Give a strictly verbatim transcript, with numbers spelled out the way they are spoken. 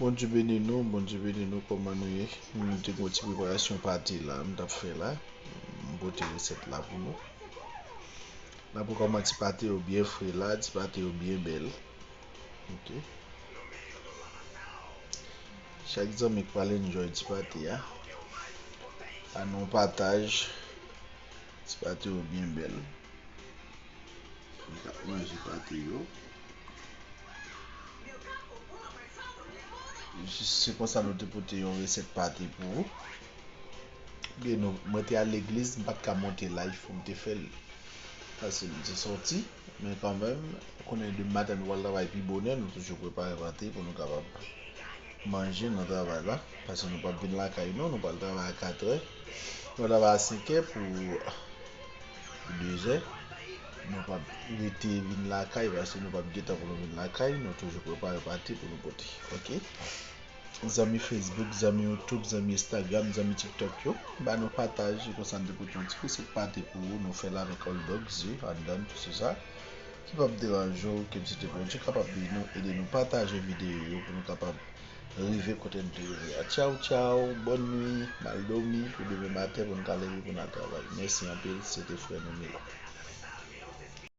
Bondye beni nou, Bondye beni nou, kòman nou ye? Nou te gen yon ti preparasyon pate la, m t ap fè la. M pote resèt la pou nou. La pou kòman ti pate yo byen fre la, ti pate yo byen bèl. Ok. Chak zanmi k pral enjoy ti pate a. An nou pataj. Ti pate yo byen bèl. Li k ap manje pate yo. Jis se konsa nou te pote yon resèt pate pou ou. Gen nou, mwen te al legliz, m pa t ka monte live pou m te fè l. Paske m te sòti, men kanmenm, ou konnen demen maten nou pral travay pi bonè, nou toujou prepare pate pou nou kapab manje nan travay la. Paske nou p ap vin lakay non, nou pral travay a katrè. Nou travay a senkè pou, pou dezè. Nou p ap rete vin lakay, paske nou p ap gen tan pou nou vin lakay, nou toujou prepare pate pou nou pote. Ok? Zanmi Facebook, zanmi YouTube, zanmi Instagram, zanmi TikTok yo, ba nou pataj, konsa n te pote yon ti resèt pate pou ou, nou fè l avèk Old Dog, ze, anndan, tout se sa, ki p ap deranje w, ke Bondye kapab beni nou, ede nou pataje videyo yo pou nou kapab rive kote n te rive a. Tchaw, tchaw, bòn nwi, m al dòmi pou demen maten pou n ka leve pou n al travay. Mèsi anpil, se te frè nou Milo.